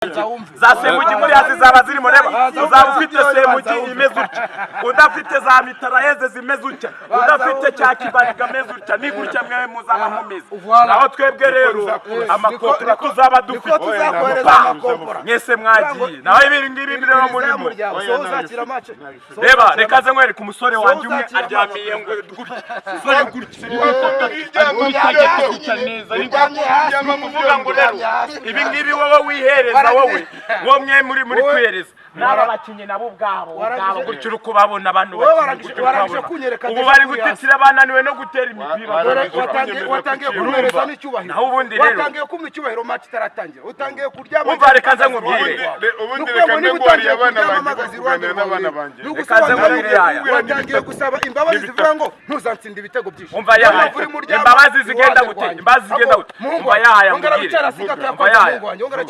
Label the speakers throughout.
Speaker 1: Za semugi muri hasi zaba zirimo. Reba, uzaba ufite semugi imeze utya, udafite za mitrailleuses zimeze utya, udafite cya kibariga ameze utya. Ni gutya mwe muzaba mumeze. Naho twebwe rero amakompora tuzaba dufite.
Speaker 2: Tuzakohereza amakompora.
Speaker 1: Mwese mwagiye, naho ibi ngibi rero murimo.
Speaker 2: So uzakira match.
Speaker 1: Reba, reka nze nkwereke umusore wanjye umwe aryamiye ngo gutya, sore gutya gutya neza. Ni ukuvuga ngo rero ibi ngibi wowe wihereza, wowe wowe mwe muri kwihereza n'aba bakinnyi nabo ubwabo gutyo uri kubabona abantu
Speaker 2: Wowe
Speaker 1: bakinnyi gutyo uri
Speaker 2: warangije
Speaker 1: kubabona.
Speaker 2: kunyereka
Speaker 1: Ubu
Speaker 2: déjà
Speaker 1: bari
Speaker 2: kuri
Speaker 1: gutitira, bananiwe no gutera imipira.
Speaker 2: Watangiye kumwereza n'icyubahiro.
Speaker 1: Naho ubundi rero
Speaker 2: Watangiye kumpa icyubahiro match itaratangira, utangiye kuryama.
Speaker 1: Umva, reka nze nkubwire.
Speaker 3: Ubundi reka mbe ngwariye abana banjye, kuganira n'abana banjye.
Speaker 1: Reka nze nkubwire yaya.
Speaker 2: Watangiye gusaba imbabazi zivuga ngo ntuzantsinde ibitego byinshi.
Speaker 1: Umva yaya, imbabazi zigenda gute? Imbabazi zigenda gute? Umva yaya, nkubwire. Umva yaya,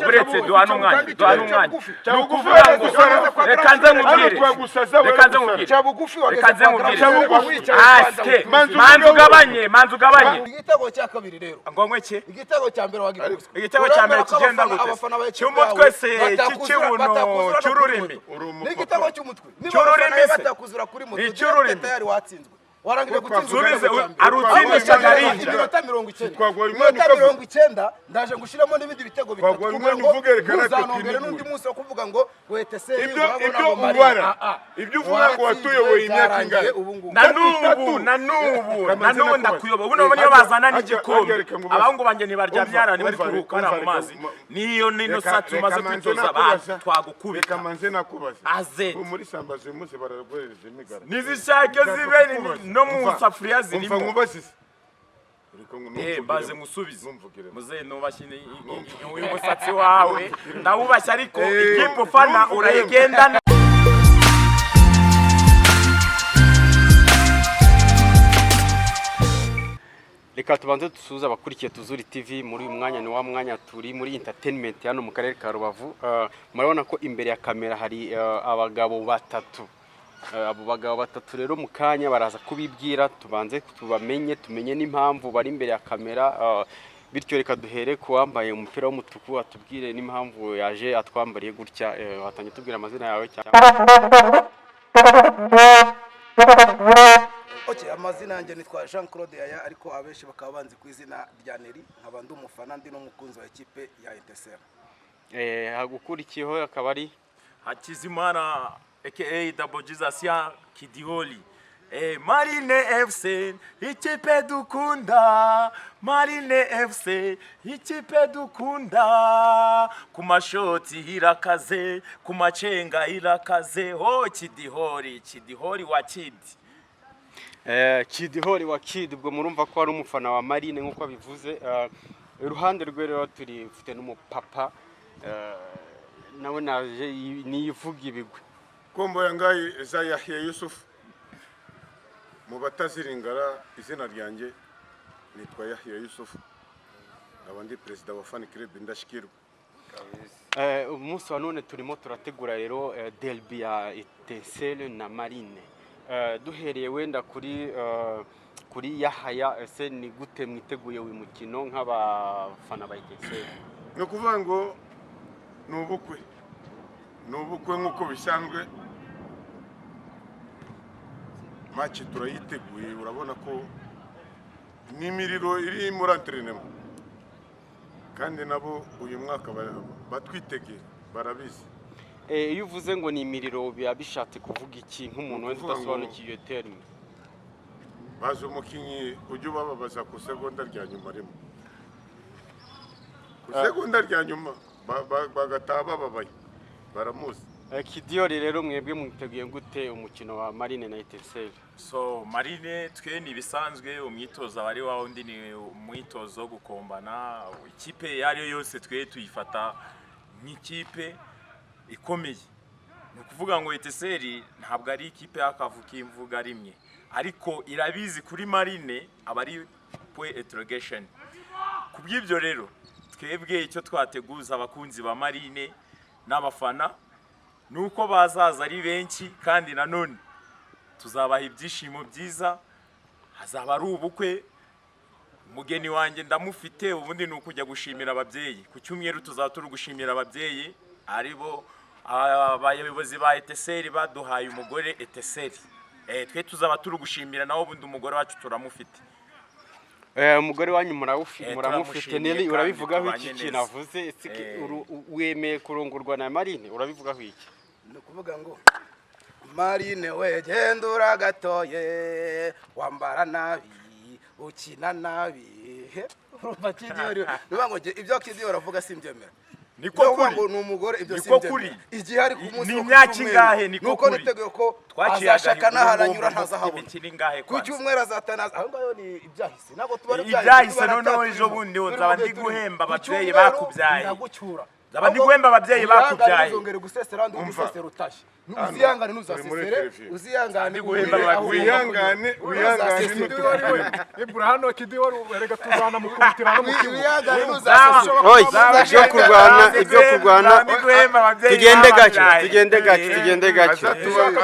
Speaker 1: uretse duhana umwanya, duhana umwanya. Ni ukuvuga ngo reka nze nkubwire, reka nze nkubwire.
Speaker 2: Cya bugufi.
Speaker 1: Reka nze nkubwire.
Speaker 2: Asike.
Speaker 1: Manza ugabanye, manza ugabanye.
Speaker 2: Igitego cya kabiri rero.
Speaker 1: Ngo nkwe
Speaker 2: Igitego cya mbere wagikubise.
Speaker 1: Igitego cya mbere kigenda gute? Cy'umutwe se, cy'ikibuno, cy'ururimi?
Speaker 2: Ni igitego cy'umutwe. Niba
Speaker 1: Cy'ururimi
Speaker 2: abafana
Speaker 1: se?
Speaker 2: batakuzura kuri moto,
Speaker 1: Ni icy'ururimi.
Speaker 2: tayari watsinzwe, warangije gutsindwa
Speaker 1: Subize,
Speaker 2: igitego cya mbere.
Speaker 1: arutsindisha garinja.
Speaker 2: Iminota 90,
Speaker 3: Twaguhaye umwanya
Speaker 2: iminota
Speaker 3: ukavuga.
Speaker 2: 90, ndaje ngushiremo n'ibindi bitego bitatu
Speaker 3: Twaguhaye
Speaker 2: kugira
Speaker 3: umwanya
Speaker 2: ngo
Speaker 3: uvuge, reka natwe
Speaker 2: ntuzanongere
Speaker 3: twinigure.
Speaker 2: n'undi munsi wo kuvuga ngo wetese.
Speaker 3: Ibyo ubara, ibyo uvuga ngo watuyoboye imyaka ingana.
Speaker 2: Ubu ngubu
Speaker 1: Na n'ubu, na n'ubu, na n'ubu ndakuyoba. Ubu niyo bazana n'igikombe, abahungu banjye ntibaryamye hariya, ntibari kuruhuka hariya mu mazi. Niyo nino saa tumaze kwitoza twagukubita.
Speaker 3: Reka manze nakubaza.
Speaker 1: Aze.
Speaker 3: Ubu muri sambaza uyu munsi baraguhereza imigara.
Speaker 1: Nizishake zibe no mu
Speaker 3: Umva,
Speaker 1: safuriya
Speaker 3: umva
Speaker 1: zirimo.
Speaker 3: Nkubaze se. Reka ngo
Speaker 1: Eh,
Speaker 3: numvugire.
Speaker 1: mbaze ngusubize.
Speaker 3: Numvugire.
Speaker 1: Muzehe, nubashye uyu musatsi wawe, ndawubashye, ariko ikipe ufana
Speaker 3: numvugire.
Speaker 1: urayigendana.
Speaker 4: Reka tubanze dusuhuze abakurikiye Tuzuri TV muri uyu mwanya. Ni wa mwanya turi muri entertainment hano mu karere ka Rubavu. Murabona ko imbere ya kamera hari abagabo batatu. Abo bagabo batatu rero mu kanya baraza kubibwira, tubanze tubamenye, tumenye n'impamvu bari imbere ya kamera. Bityo reka duhere ku wambaye umupira w'umutuku, atubwire n'impamvu yaje atwambariye gutya. Watangiye tubwira amazina yawe cyangwa
Speaker 2: Okay, amazina yanjye nitwa Jean Claude Yaya, ariko abenshi bakaba banzi ku izina rya Neri, nkaba ndi umufana, ndi n'umukunzi wa ekipe ya Etincelles.
Speaker 4: Hagukurikiyeho akaba ari
Speaker 1: Hakizimana aka Double Jesus ya Kidiholi. Marine FC, ikipe dukunda. Marine FC, ikipe dukunda. Ku mashoti irakaze, ku macenga irakaze. Ho Kidihori, Kidihori wa Kidi.
Speaker 4: Kidihori wa Kid, ubwo murumva ko ari umufana wa Marine nk'uko abivuze. Iruhande rwe rero turi mfite n'umupapa, nawe naje niyivuga ibigwi.
Speaker 3: Kombo yangayi eza Yahya Yusuf. Mu bataziringara izina ryanjye nitwa Yahya Yusuf, nkaba ndi perezida wa fan club Indashyikirwa.
Speaker 4: Umunsi wa none turimo turategura rero derby ya Etincelle na Marine. Duhereye wenda kuri Yahaya, ese ni gute mwiteguye uyu mukino nk'abafana ba Etincelle?
Speaker 3: Ni ukuvuga ngo ni ubukwe, ni ubukwe nk'uko bisanzwe. Match turayiteguye, urabona ko n'imiriro iri muri entraînement, kandi nabo uyu mwaka batwitegeye, barabizi.
Speaker 4: Iyo uvuze ngo ni imiriro, biba bishatse kuvuga iki nk'umuntu wenda
Speaker 3: Ukuvuga ngo
Speaker 4: udasobanukiwe iyo terme?
Speaker 3: Bazi umukinnyi ujya ubababaza ku segonda rya nyuma, rimwe ku segonda rya nyuma bagataha bababaye, baramuzi.
Speaker 4: Kidiyori rero, mwebwe mwiteguye gute umukino wa Marine na Etincelle?
Speaker 1: So Marine twe ni ibisanzwe, umwitozo aba ari wa wundi, ni umwitozo wo gukombana. Ikipe iyo ari yo yose twe tuyifata nk'ikipe ikomeye. Ni ukuvuga ngo Etincelles ntabwo ari ikipe y'akavu k'imvuga rimwe, ariko irabizi kuri Marine aba ari point interrogation. Ku bw'ibyo rero twebwe icyo twateguza abakunzi ba Marine n'abafana ni uko bazaza ari benshi, kandi nanone tuzabaha ibyishimo byiza, hazaba ari ubukwe. Umugeni wanjye ndamufite. Ubundi ni ukujya gushimira ababyeyi. Ku cyumweru tuzaba turi gushimira ababyeyi, aribo abayobozi ba Etincelles baduhaye umugore Etincelles. Twe tuzaba turi gushimira, naho ubundi umugore wacu turamufite.
Speaker 4: Umugore wanyu muramufite.
Speaker 1: Turamushimiye
Speaker 4: Neli,
Speaker 1: kandi
Speaker 4: urabivugaho iki
Speaker 1: tubanye
Speaker 4: kintu
Speaker 1: neza.
Speaker 4: avuze? Ese wemeye kurongorwa na Marine? Urabivugaho iki?
Speaker 2: Ni ukuvuga ngo Marine we, genda uragatoye, wambara nabi, ukina nabi. Urumva Kidiyori, ni ukuvuga ngo ibyo Kidiyori aravuga simbyemera.
Speaker 1: Niko
Speaker 2: Ibyo kuvuga
Speaker 1: kuri.
Speaker 2: ngo ni umugore, ibyo
Speaker 1: Niko
Speaker 2: simbyemera.
Speaker 1: kuri.
Speaker 2: Igihe ari ku munsi
Speaker 1: Ni
Speaker 2: wo ku
Speaker 1: imyaka
Speaker 2: cyumweru,
Speaker 1: ingahe? Niko
Speaker 2: nuko
Speaker 1: kuri.
Speaker 2: niteguye ko
Speaker 1: Twaciye
Speaker 2: azashaka
Speaker 1: agahigo,
Speaker 2: n'ahantu
Speaker 1: ubu
Speaker 2: anyura
Speaker 1: ngubu
Speaker 2: ntazahabona.
Speaker 1: imikino ingahe
Speaker 2: Ku
Speaker 1: kwanza?
Speaker 2: cyumweru azatanaza aho ngaho, ni ibyahise, ntabwo tubara.
Speaker 1: Ibyahise, noneho ejo bundi nzaba ndi guhemba ababyeyi bakubyaye.
Speaker 2: Ndagucyura.
Speaker 1: Nzaba ndi guhemba ababyeyi bakubyaye.
Speaker 2: Ntuzongere gusesera ndi
Speaker 3: Umva.
Speaker 2: ugusesera utashye.
Speaker 3: Hano,
Speaker 2: Uzihangane,
Speaker 3: turi muri
Speaker 2: ntuzasesere.
Speaker 3: televiziyo.
Speaker 2: Uzihangane.
Speaker 1: Ndi guhemba
Speaker 2: ugere aho
Speaker 1: ababyeyi.
Speaker 2: ugomba kugera.
Speaker 3: Wihangane, wihangane.
Speaker 2: Ntuzasesere.
Speaker 3: N'utuvuge.
Speaker 5: Ibura hano Kidiyori, erega tuzanamukubitira no mu kibuga.
Speaker 2: Wihangane, ntuzasesere.
Speaker 4: Oy, ibyo kurwana, ibyo kurwana,
Speaker 1: Nzaba ndi guhemba ababyeyi
Speaker 4: tugende gake,
Speaker 1: bababyaye.
Speaker 4: tugende gake, tugende gake.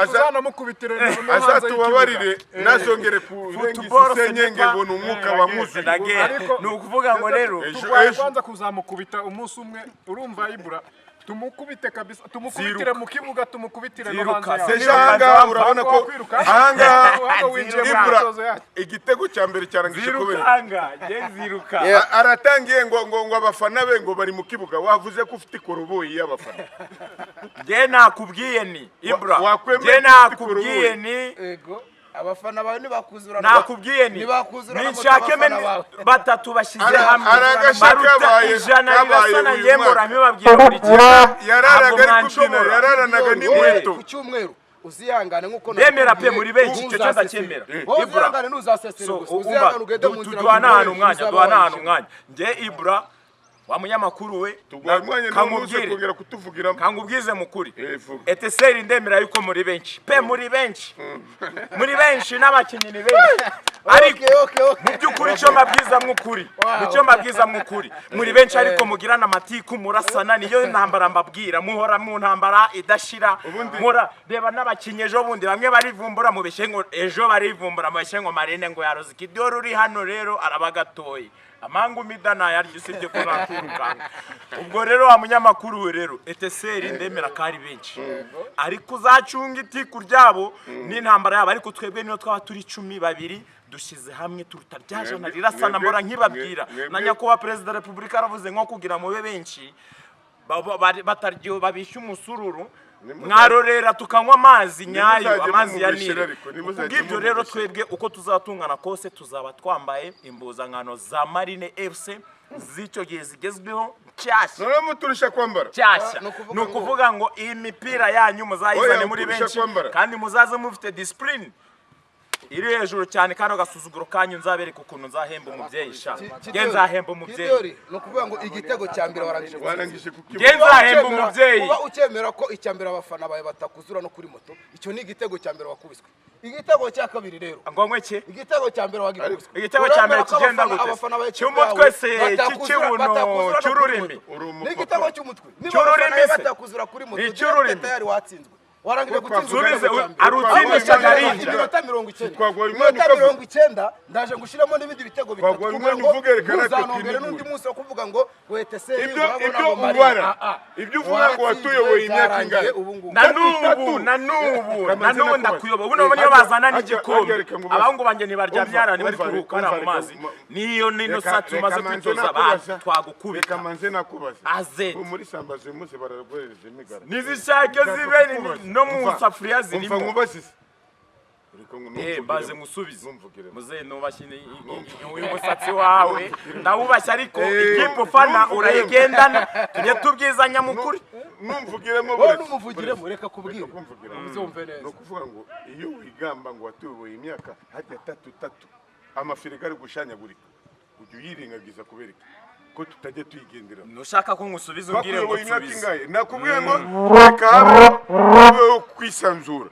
Speaker 5: Tuzanamukubitira no hanze
Speaker 3: Azatubabarire,
Speaker 5: y'ikibuga.
Speaker 3: ntazongere kurenga
Speaker 1: Football,
Speaker 3: izi senyenge
Speaker 1: ce n'est
Speaker 3: ngo ni umwuka wamwuzuye.
Speaker 1: La guerre.
Speaker 5: Ariko-
Speaker 1: Ni ukuvuga ngo rero
Speaker 3: Ejo-
Speaker 5: Turwaye
Speaker 3: ejo.
Speaker 5: kwanza kuzamukubita umunsi umwe. Urumva Ibura, tumukubite kabisa, tumukubitire
Speaker 1: Ziruka.
Speaker 5: mu kibuga, tumukubitire no
Speaker 1: Ziruka.
Speaker 5: hanze
Speaker 3: Deja
Speaker 5: yaho.
Speaker 3: ahangaha urabona ko
Speaker 5: Wakwiruka.
Speaker 3: ahangaha
Speaker 5: Hano winjiye muri
Speaker 3: Ibura,
Speaker 5: myitozo yacu.
Speaker 3: igitego cya mbere cyarangije kubera
Speaker 1: Zirukanga, nge nziruka.
Speaker 4: Yeah.
Speaker 3: Aratangiye ngo abafana be ngo bari mu kibuga. Wavuze ko ufite ikoroboyi y'abafana.
Speaker 1: Nge nakubwiye ni Ibra.
Speaker 3: Wakwemera
Speaker 1: Nge
Speaker 3: ko ufite
Speaker 1: nakubwiye
Speaker 3: ikoroboyi?
Speaker 1: ni
Speaker 2: Ego, abafana bawe ntibakuzura.
Speaker 1: Nakubwiye ni
Speaker 2: Ntibakuzura na moto
Speaker 1: ninshake
Speaker 2: abafana bawe.
Speaker 1: batatu bashyize hamwe
Speaker 3: Hari agasha
Speaker 1: baruta 100
Speaker 3: kabaye
Speaker 1: rirasana.
Speaker 3: uyu
Speaker 1: Nge mbora
Speaker 3: mwaka.
Speaker 1: mbibabwira buri gihe.
Speaker 3: Yararaga
Speaker 1: Ntabwo
Speaker 3: ari kubyina,
Speaker 1: mwanshobora.
Speaker 3: yararanaga n'inkweto.
Speaker 2: Ku cyumweru uzihangane nk'uko
Speaker 1: Ndemera pe,
Speaker 2: nakubwiye,
Speaker 1: muri benshi, icyo cyo
Speaker 2: ntuzasesere.
Speaker 1: ndacyemera.
Speaker 2: Wowe
Speaker 1: Ibra.
Speaker 2: uzihangane, ntuzasesere
Speaker 1: So,
Speaker 2: gusa.
Speaker 1: umva,
Speaker 2: Uzihangane ugende mu nzira,
Speaker 1: duhana ahantu umwanya,
Speaker 2: uzaba
Speaker 1: duhana ahantu
Speaker 2: wayishimye.
Speaker 1: umwanya. Nge Ibra, wa munyamakuru we,
Speaker 3: Tuguhaye umwanya, ntuze
Speaker 1: kamubwire
Speaker 3: kongera kutuvugiramo.
Speaker 1: Kangubwize mukuri.
Speaker 3: Vuga.
Speaker 1: Etincelles, ndemera yuko muri benshi pe, muri benshi, muri benshi, n'abakinnyi ni benshi, ariko
Speaker 2: Okay, okay, okay.
Speaker 1: mu by'ukuri icyo mbabwiza mw'ukuri, mu cyo mbabwiza mw'ukuri, muri benshi ariko mugirana amatiku, murasana. Niyo ntambara mbabwira, muhora mu ntambara idashira. Muhora reba n'abakinnyi, ejo bundi bamwe barivumbura mubeshye ngo ejo barivumbura mubeshye ngo Marine ngo yaroze Kidiyori uri hano rero araba gatoye amangu mida nayarya, usibye ko nakwirukanga. Ubwo rero wa munyamakuru we rero, Etincelles ndemera ko ari benshi, ariko uzacunga itiku ryabo n'intambara yabo. Ariko twebwe niyo twaba turi 10, babiri dushyize hamwe turuta rya jana rirasana. Mbora nkibabwira na nyakubahwa Perezida wa Repubulika aravuze nko kugira mube benshi bataryo babishya umusururu, mwarorera tukanywa amazi nyayo,
Speaker 3: Nimuzajye
Speaker 1: amazi ya
Speaker 3: mumubeshyera
Speaker 1: Nile.
Speaker 3: ariko, nimuzajye
Speaker 1: Kubw'ibyo rero,
Speaker 3: mumubeshyera.
Speaker 1: twebwe uko tuzatungana kose tuzaba twambaye impuzankano za Marine FC z'icyo gihe zigezweho nshyashya.
Speaker 3: Noneho muturusha kwambara.
Speaker 1: Nshyashya.
Speaker 2: Ni ukuvuga
Speaker 1: Ni ukuvuga ngo iyi mipira yanyu muzayizane
Speaker 3: Oya,
Speaker 1: muri
Speaker 3: uturusha
Speaker 1: benshi
Speaker 3: kwambara.
Speaker 1: kandi muzaze mufite discipline iri hejuru cyane, kandi agasuzuguro kanyu nzabereka ukuntu nzahemba umubyeyi sha. Nge nzahemba umubyeyi.
Speaker 2: Kidiyori, ni ukuvuga ngo igitego cya mbere warangije gutsinda.
Speaker 3: Warangije kukibona.
Speaker 1: Nge nzahemba umubyeyi.
Speaker 2: Kuba ukemera ko icya mbere abafana bawe batakuzura no kuri moto, icyo ni igitego cya mbere wakubiswe. Igitego cya kabiri rero,
Speaker 1: Ngo nkwe
Speaker 2: igitego cya mbere wagikubiswe.
Speaker 1: Igitego cya mbere
Speaker 2: Uremera ko
Speaker 1: kigenda gute?
Speaker 2: abafana ba ekipe
Speaker 1: Cy'umutwe
Speaker 2: yawe
Speaker 1: se,
Speaker 2: batakuzura
Speaker 1: cy'ikibuno,
Speaker 2: no kuri
Speaker 1: cy'ururimi?
Speaker 2: moto.
Speaker 3: Uri umupapa.
Speaker 2: Ni igitego cy'umutwe. Niba
Speaker 1: Cy'ururimi
Speaker 2: abafana bawe
Speaker 1: se?
Speaker 2: batakuzura kuri moto,
Speaker 1: Ni icy'ururimi.
Speaker 2: direct tayari watsinzwe, warangije gutsindwa
Speaker 1: Subize,
Speaker 2: igitego cya mbere.
Speaker 1: ari utsindisha
Speaker 2: Ahubwo
Speaker 1: Garinja.
Speaker 2: iminota 90,
Speaker 3: Twaguhaye umwanya
Speaker 2: iminota
Speaker 3: ukavuga.
Speaker 2: 90, ndaje ngushiremo n'ibindi bitego bitatu
Speaker 3: Twaguhaye
Speaker 2: kugira
Speaker 3: umwanya
Speaker 2: ngo
Speaker 3: uvuge, reka natwe
Speaker 2: ntuzanongere
Speaker 3: twinigure.
Speaker 2: n'undi munsi wo kuvuga ngo wetese.
Speaker 3: Ibyo ubara, ibyo uvuga ngo watuyoboye imyaka ingahe?
Speaker 2: Ubu ngubu
Speaker 1: Na n'ubu,
Speaker 3: Itatu.
Speaker 1: na n'ubu, na
Speaker 3: Kamanzi
Speaker 1: n'ubu
Speaker 3: nakubaza.
Speaker 1: ndakuyoba. Ubu nabo niyo bazana n'igikombe.
Speaker 3: Harya reka nkubaze.
Speaker 1: Abahungu banjye ntibaryamye
Speaker 3: Umva,
Speaker 1: hariya, ntibari
Speaker 3: umva,
Speaker 1: kuruhuka
Speaker 3: umva,
Speaker 1: hariya mu
Speaker 3: reka
Speaker 1: mazi. Niyo nino
Speaker 3: Reka-
Speaker 1: saa tumaze
Speaker 3: reka manze
Speaker 1: kwitoza
Speaker 3: nakubaza.
Speaker 1: twagukubita.
Speaker 3: Reka manze nakubaza.
Speaker 1: Azeti.
Speaker 3: Ubu muri sambaza uyu munsi baraguhereza imigara.
Speaker 1: Nizishake zibe no mu
Speaker 3: Umva,
Speaker 1: safuriya
Speaker 3: umva
Speaker 1: zirimo.
Speaker 3: Nkubaze se. Reka ngo
Speaker 1: Eh,
Speaker 3: numvugiremo.
Speaker 1: mbaze ngusubize.
Speaker 3: Numvugiremo.
Speaker 1: Muzehe, nubashye uyu musatsi wawe ndawubashye, ariko ikipe ufana
Speaker 3: Numvugiremo.
Speaker 1: urayigendana, tujye tubwizanya mu kuri.
Speaker 3: Numvugiremo
Speaker 2: Wowe
Speaker 3: buretse.
Speaker 2: numuvugiremo, reka kubwira.
Speaker 3: Reka kumvugiramo.
Speaker 2: Uzumve neza.
Speaker 3: Ni ukuvuga ngo iyo wigamba ngo watuyoboye imyaka hajya tatu tatu, amafirigo ari gushanyagurika, ujya uyirengagiza kubera iki? Ko tutajya tuyigendera.
Speaker 1: Nushaka ko ngusubiza umbwire ngo
Speaker 3: Bakuyoboye imyaka
Speaker 1: nsubize.
Speaker 3: ingahe? Nakubwiye ngo reka habeho kwisanzura.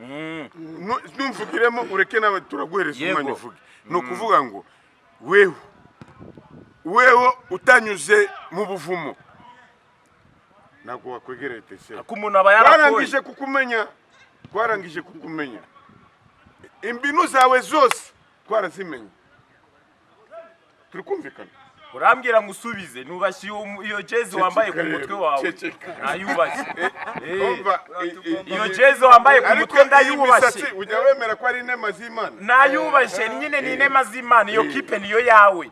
Speaker 3: Numvugiremo ureke nawe turaguhereza
Speaker 1: Yego.
Speaker 3: umwanya uvuge. Ni ukuvuga ngo wewe wewe utanyuze mu buvumo ntabwo wakwegera Etincelles.
Speaker 1: Ko umuntu aba yarakoye.
Speaker 3: Twarangije kukumenya, twarangije kukumenya, imbinu zawe zose twarazimenye. Turi kumvikana?
Speaker 1: Urambwira ngo usubize, nubashye iyo jezi wambaye ku
Speaker 3: Ceceka
Speaker 1: mutwe
Speaker 3: rero,
Speaker 1: wawe.
Speaker 3: Ceceka.
Speaker 1: Nayubashye.
Speaker 3: Umva,
Speaker 1: Iyo jezi wambaye ku
Speaker 3: ariko
Speaker 1: mutwe
Speaker 3: iyi
Speaker 1: ndayubashye.
Speaker 3: misatsi ujya wemera ko ari inema z'Imana?
Speaker 1: Nayubashye nyine, ni inema z'Imana. Iyo kipe niyo yawe.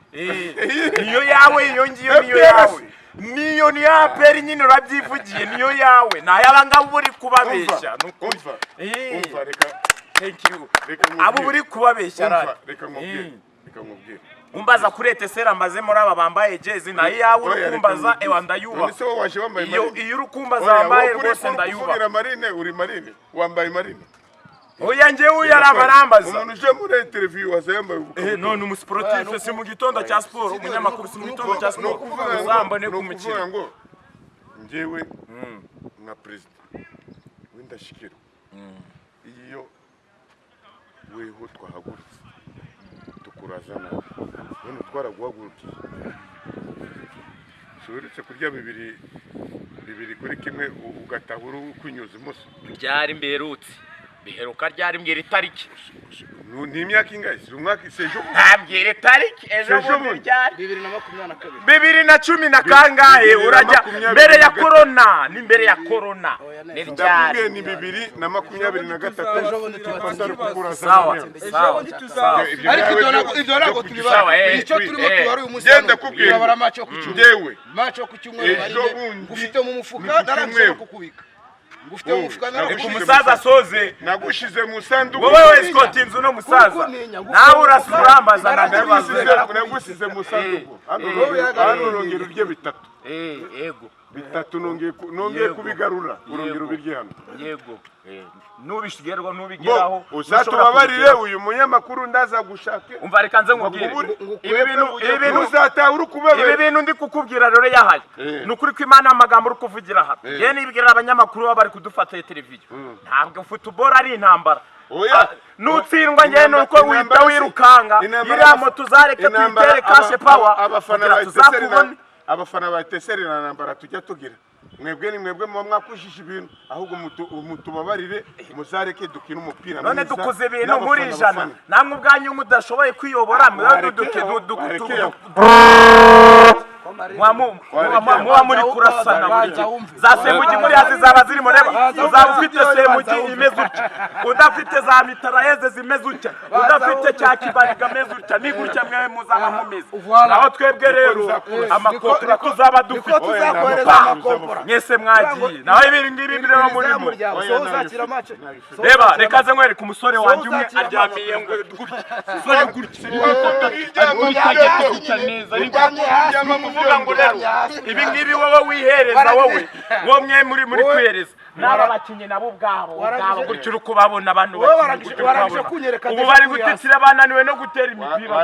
Speaker 1: Niyo yawe, iyo ngiyo niyo yawe, niyo ni APR nyine, urabyivugiye, niyo yawe. Nayo abangaba uri kubabeshya, ni ukuri.
Speaker 3: Umva.
Speaker 1: Eh.
Speaker 3: Umva, reka
Speaker 1: Thank you.
Speaker 3: Reka nkubwire.
Speaker 1: Abo uri kubabeshya
Speaker 3: Umva,
Speaker 1: rari.
Speaker 3: reka nkubwire, reka nkubwire.
Speaker 1: Umbaza kuri Etincelles amaze muri aba bambaye jezi, nayo iyawe uri
Speaker 3: Oya, reka
Speaker 1: kumbaza.
Speaker 3: nkubwire.
Speaker 1: Ewa, ndayubaha.
Speaker 3: None se wowe waje wambaye
Speaker 1: Iyo
Speaker 3: Marine?
Speaker 1: iyo uri kumbaza
Speaker 3: Oya,
Speaker 1: wambaye
Speaker 3: wowe
Speaker 1: rwose
Speaker 3: uri
Speaker 1: ndayubaha.
Speaker 3: kuvugira Marine, uri Marine, wambaye Marine.
Speaker 1: Oya, njyewe uyu arabarambaza.
Speaker 3: Umuntu uje muri interview aza yambaye
Speaker 1: Eh, none umusiporutifu si mu gitondo cya siporo, umunyamakuru si mu gitondo cya
Speaker 3: Ni
Speaker 1: siporo,
Speaker 3: ukuvuga ngo
Speaker 1: uzambone
Speaker 3: ni
Speaker 1: ku
Speaker 3: ukuvuga
Speaker 1: mukino.
Speaker 3: ngo njyewe nka perezida w'Indashyikirwa, iyo weho twahagurutse tukuraza nabi, none twaraguhagurukiye, si uretse kurya 2-1 ugataha uri kunyuza imoso.
Speaker 1: Ryari mberutse? Biheruka ryari? Mbwira itariki.
Speaker 3: Ni imyaka ingahe? Si umwaka, si ejo bundi?
Speaker 1: Ntabwira itariki, ejo
Speaker 3: Ejo
Speaker 1: bundi
Speaker 3: bundi.
Speaker 1: ryari?
Speaker 2: 2022.
Speaker 1: Bibiri na cumi na kangahe?
Speaker 3: Bibiri na
Speaker 1: Urajya
Speaker 3: makumyabiri
Speaker 1: mbere ya
Speaker 3: na gatatu.
Speaker 1: korona, ni mbere ya korona, ni
Speaker 3: Ndakubwiye,
Speaker 1: ryari?
Speaker 3: ni 2023.
Speaker 2: Ejo bundi tubatsinda.
Speaker 3: Tutari kukuraza
Speaker 1: Sawa.
Speaker 3: neza.
Speaker 1: Sawa.
Speaker 2: Ejo bundi tuzaba.
Speaker 3: Ibyo
Speaker 2: Ariko
Speaker 3: byawe
Speaker 2: ibyo ibyo ntabwo tubibara.
Speaker 1: Sawa,
Speaker 2: Icyo turimo tubara uyu munsi
Speaker 3: Genda
Speaker 2: hano,
Speaker 3: kubwira.
Speaker 2: turabara match yo ku cyumweru.
Speaker 3: Njyewe
Speaker 2: Match yo ku cyumweru,
Speaker 3: Ejo
Speaker 2: Marine,
Speaker 3: bundi
Speaker 2: ngufite mu mufuka,
Speaker 3: ni ku
Speaker 2: narangije no
Speaker 3: cyumweru.
Speaker 2: kukubika. Ngufite mu
Speaker 3: Wowe,
Speaker 2: mufuka,
Speaker 3: nagushize
Speaker 1: Reka
Speaker 2: narangije.
Speaker 1: umusaza asoze.
Speaker 3: Nagushize mu sanduku.
Speaker 1: Wowe wesikoti inzu no musaza.
Speaker 2: Kuko
Speaker 1: Nawe urasa urambaza, nta kibazo.
Speaker 3: Nagusize mu sanduku hano.
Speaker 1: Eh.
Speaker 3: Hano urongera urye bitatu.
Speaker 1: Yego.
Speaker 3: Bitatu nongeye
Speaker 1: Yego.
Speaker 3: kubigarura, urongera
Speaker 1: Yego.
Speaker 3: ubirye hano.
Speaker 1: Yego, nubishigerwa nubigeraho.
Speaker 3: Bo uzatubabarire, uyu munyamakuru ndaza gushake.
Speaker 1: Umva, reka nze nkubwire.
Speaker 3: Bakubure.
Speaker 1: Ibi bintu
Speaker 3: Ntuzataha uri
Speaker 1: ibi
Speaker 3: kubabera.
Speaker 1: bintu ndi kukubwira rero yahaye, ni ukuri ko Imana, amagambo uri kuvugira aha, yewe nibwira abanyamakuru baba bari kudufata televiziyo, ntabwo football ari intambara.
Speaker 3: Oya.
Speaker 1: Ah, nutsindwa ngewe nuko wihita wirukanga. Iriya moto uzareke tuyitere kashe pawa
Speaker 3: Abafana
Speaker 1: kugira
Speaker 3: ba Etincelles
Speaker 1: tuzakubone.
Speaker 3: Abafana ba Etincelles na ntambara tujya tugira. Mwebwe ni mwebwe muba mwakujije ibintu, ahubwo mutubabarire, muzareke dukine umupira
Speaker 1: None
Speaker 3: mwiza
Speaker 1: dukoze ibintu
Speaker 3: n'abafana
Speaker 1: muri ijana,
Speaker 3: bafana.
Speaker 1: namwe ubwanyu mudashoboye kwiyobora.
Speaker 3: Warekeye aho.
Speaker 1: Muba muri kurasana buri gihe. Za semugi muri hasi zaba zirimo, reba, uzaba ufite semugi imeze utya, udafite za mitarayeze zimeze utya, udafite cya kibariga ameze utya, ni gutya mwewe muzaba mumeze. Naho twebwe rero amakotora tuzaba
Speaker 2: Niko
Speaker 1: dufite.
Speaker 2: tuzakohereza
Speaker 3: Pa!
Speaker 2: amakompora.
Speaker 1: Mwese mwagiye naho ibi ngibi bireba murimo.
Speaker 2: So uzakira match.
Speaker 1: Reba, reka nze nkwereke umusore wanjye umwe aryamiye ngo gutya, umusore gutya gutya neza, kuvuga ngo rero ibi ngibi wowe wihereza, wowe wowe mwe muri kwihereza n'aba bakinnyi nabo ubwabo ubwabo gutyo uri kubabona abantu
Speaker 2: Wowe
Speaker 1: bakinnyi gutyo uri
Speaker 2: warangije
Speaker 1: kubabona.
Speaker 2: kunyereka
Speaker 1: Ubu
Speaker 2: deja
Speaker 1: bari
Speaker 2: kuri
Speaker 1: gutitira, bananiwe no gutera imipira.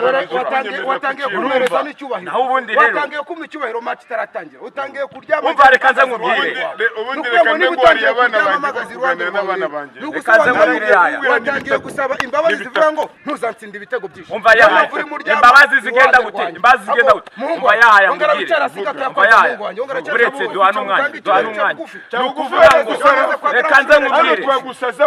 Speaker 2: Watangiye kumwereza n'icyubahiro.
Speaker 1: Naho ubundi rero-
Speaker 2: Watangiye kumpa icyubahiro match itaratangira, utangiye kuryama.
Speaker 1: Umva, reka nze nkubwire.
Speaker 3: Ubundi reka mbe ngwariye abana banjye bo kuganira n'abana banjye.
Speaker 1: Reka nze nkubwire yaya.
Speaker 2: Watangiye gusaba imbabazi zivuga ngo ntuzantsinde ibitego byinshi.
Speaker 1: Umva yaya, imbabazi zigenda gute? Imbabazi zigenda gute? Umva yaya, nkubwire. Umva yaya, uretse duhana umwanya, duhana umwanya. Ni ukuvuga ngo reka nze nkubwire,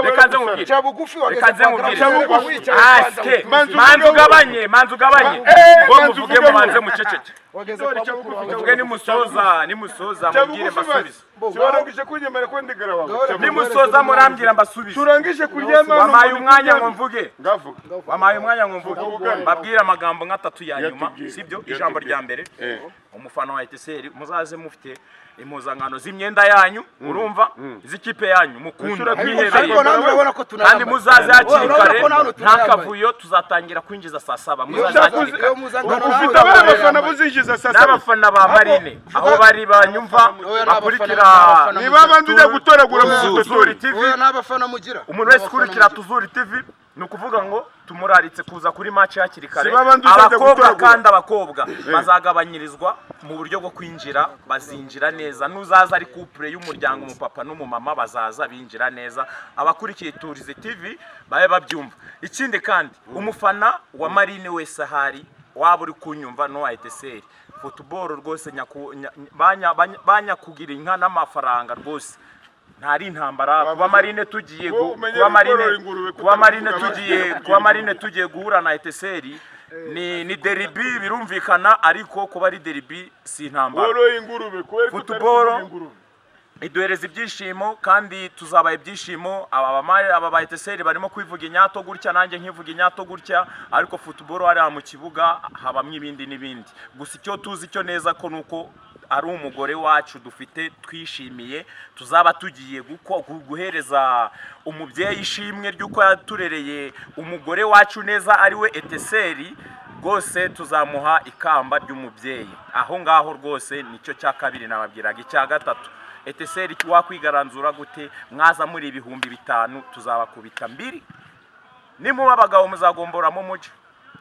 Speaker 1: reka nze nkubwire,
Speaker 2: Cya bugufi wageze
Speaker 1: reka nze
Speaker 2: kwa
Speaker 1: nkubwire.
Speaker 2: Grand Frere, wicaye kwanza.
Speaker 1: Asike.
Speaker 3: Manza
Speaker 1: Manza
Speaker 3: uvuge.
Speaker 1: ugabanye, manza ugabanye. Ngo
Speaker 3: Manza
Speaker 1: muvuge,
Speaker 3: uvuge.
Speaker 1: mubanze muceceke.
Speaker 2: Wageze kwa mukuru wawe.
Speaker 1: Muvuge, nimusoza, nimusoza mubwire mbasubize.
Speaker 3: Siwarangije kunyemera ko ndigara wawe?
Speaker 1: Nimusoza murambwira mbasubize.
Speaker 3: Turangije kuryama.
Speaker 1: Wampaye umwanya ngo mvuge.
Speaker 3: Ngavuga.
Speaker 1: Wampaye umwanya ngo mvuge.
Speaker 3: Vuga.
Speaker 1: Mbabwire amagambo nk'atatu ya nyuma.
Speaker 3: Yatubwire.
Speaker 1: Sibyo? Ijambo
Speaker 3: Yatubwire.
Speaker 1: rya mbere,
Speaker 3: Eh.
Speaker 1: umufana wa Etincelles, muzaze mufite impuzankano z'imyenda yanyu, urumva, z'ikipe yanyu mukunda
Speaker 2: Ariko
Speaker 1: mwihereye.
Speaker 2: nawe urabona ko
Speaker 1: Kandi
Speaker 2: tunayambaye.
Speaker 1: muzaze hakiri
Speaker 2: Urabona
Speaker 1: kare,
Speaker 2: ko nawe
Speaker 1: nta
Speaker 2: tunayambaye.
Speaker 1: kavuyo, tuzatangira kwinjiza saa 7. Muzaze hakiri kare.
Speaker 2: Iyo mpuzankano nawe
Speaker 3: Ufite abana
Speaker 2: urabona
Speaker 3: abafana buzinjiza saa 7.
Speaker 1: N'abafana ba Marine aho bari banyumva,
Speaker 2: Oya, ni abafana,
Speaker 1: bakurikira
Speaker 2: ni abafana.
Speaker 3: Niba abandi ujya gutoragura mu
Speaker 1: Tuzuri
Speaker 3: dutori.
Speaker 1: TV.
Speaker 2: Oya, ni abafana mugira.
Speaker 1: Umuntu wese ukurikira Tuzuri TV, ni ukuvuga ngo tumuraritse kuza kuri match hakiri kare.
Speaker 3: Si babandi uzajya
Speaker 1: Abakobwa
Speaker 3: gutoragura.
Speaker 1: kandi abakobwa bazagabanyirizwa mu buryo bwo kwinjira, bazinjira neza. N'uzaza ari couple y'umuryango, umupapa n'umumama, bazaza binjira neza. Abakurikiye Turize TV babe babyumva. Ikindi kandi, umufana wa Marine wese ahari, waba uri kunyumva, no wa Etincelles football rwose, banyakugira inka n'amafaranga rwose, ntari intambara. Kuba Marine tugiye
Speaker 3: Wowe umenye
Speaker 1: kuba Marine
Speaker 3: gukorora ingurube
Speaker 1: kuba Marine
Speaker 3: kutavuga
Speaker 1: tugiye
Speaker 3: abana.
Speaker 1: kuba Marine tugiye guhura na Etincelles. Ni derby, birumvikana, ariko kuba ari derby si intambara.
Speaker 3: Woroye ingurube kubera ko utari
Speaker 1: Football.
Speaker 3: kuvuga ingurube.
Speaker 1: Iduhereza ibyishimo kandi tuzabaha ibyishimo. Aba ba Etincelles barimo kwivuga inyato gutya, nanjye nkivuga inyato gutya, ariko football hariya mu kibuga habamo ibindi n'ibindi. Gusa icyo tuzi cyo neza ko nuko ari umugore wacu dufite twishimiye, tuzaba tugiye guhereza umubyeyi ishimwe ry'uko yaturereye umugore wacu neza, ari we Etincelles. Rwose tuzamuha ikamba ry'umubyeyi aho ngaho. Rwose nicyo cya kabiri nababwiraga. Icya gatatu, Etincelles wakwigaranzura gute? Mwaza muri 5000, tuzabakubita mbiri. Nimuba abagabo muzagomboramo muja,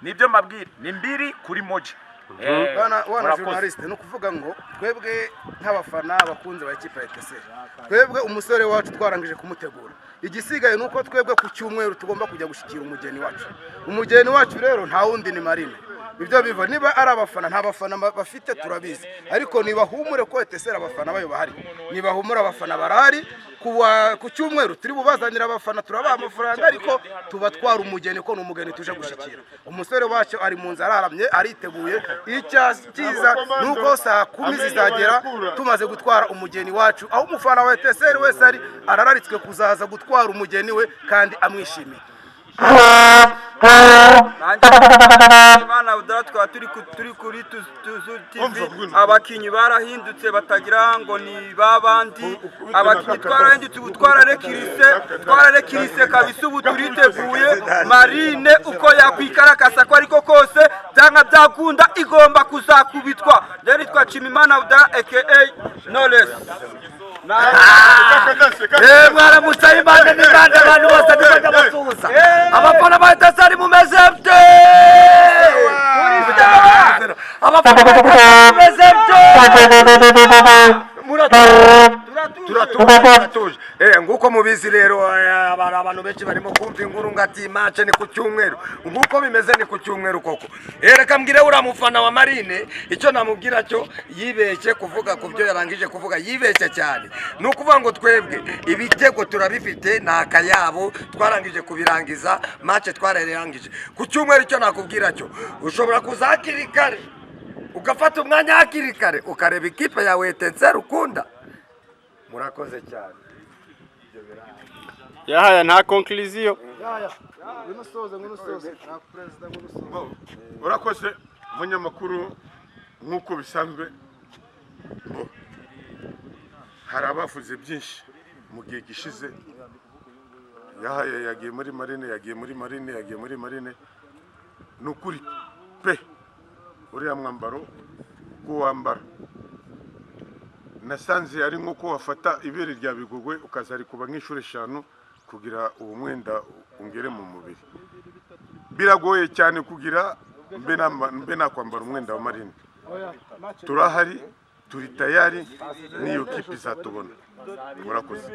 Speaker 1: nibyo mbabwira, ni 2-1.
Speaker 2: Bwana wana
Speaker 1: Murakoze.
Speaker 2: Journaliste, ni ukuvuga ngo twebwe nk'abafana abakunzi ba ekipa ya Etincelles, twebwe umusore wacu twarangije kumutegura. Igisigaye ni uko twebwe ku cyumweru tugomba kujya gushyikira umugeni wacu. Umugeni wacu rero nta wundi, ni Marine. Ibyo biva niba ari abafana, nta bafana bafite turabizi, ariko nibahumure ko Etincelles abafana bayo bahari. Nibahumure, abafana barahari. Ku cyumweru turi bubazanira abafana, turabaha amafaranga, ariko tubatwara umugeni, ko ni umugeni tuje gushyikira. Umusore wacu ari mu nzu, araramye, ariteguye. Icya cyiza ni uko saa 10 zizagera tumaze gutwara umugeni wacu. Aho umufana wa Etincelles wese ari, arararitswe kuzaza gutwara umugeni we kandi amwishimiye.
Speaker 6: Nanjye bana Abdallah, twaba turi kuri Tuzu TV.
Speaker 3: Umva, ngwino.
Speaker 6: Abakinnyi barahindutse, batagira ngo ni babandi. Abakinnyi twarahindutse, ubu twararekirise kabisa. Ubu turiteguye. Marine uko yakwikarakasa ko ariko kose, byanga byakunda igomba kuzakubitwa. Rero nitwa Nshimimana Abdallah aka Knowless.
Speaker 7: Mwaramutse impande n'impande, abantu bose ndimo ndabasuhuza. Abafana ba Etincelles mumeze mute? Abafana ba Etincelles mumeze mute?
Speaker 8: Turatuje, turatuje. Nguko mubizi rero, abantu benshi barimo kumva inkuru ngo ati match ni ku cyumweru. Nguko bimeze, ni ku cyumweru koko. Reka mbwire uriya mufana wa Marine, icyo namubwira cyo, yibeshye kuvuga ku byo yarangije kuvuga, yibeshye cyane. Ni ukuvuga ngo twebwe ibitego turabifite, ni akayabo, twarangije kubirangiza, match twararangije. Ku cyumweru icyo nakubwira cyo, ushobora kuza hakiri kare, ugafata umwanya hakiri kare, ukareba ikipe yawe Etincelles ukunda. Murakoze cyane.
Speaker 4: Yahaya, nta conclusion?
Speaker 2: Ngwino usoze, ngwino usoze nta perezida, ngwino usoze.
Speaker 3: Urakoze umunyamakuru. Nk'uko bisanzwe bo hari abavuze byinshi mu gihe gishize. Yahaye yagiye muri Marine, yagiye muri Marine, yagiye muri Marine. Ni ukuri pe, uriya mwambaro kuwambara nasanze ari nk'uko wafata ibere rya Bigogwe ukazarikuba nk'inshuro eshanu kugira uwo mwenda ungere mu mubiri. Biragoye cyane kugira mbe nakwambara umwenda wa Marine. Turahari, turi tayari, n'iyo kipe izatubona. Murakoze.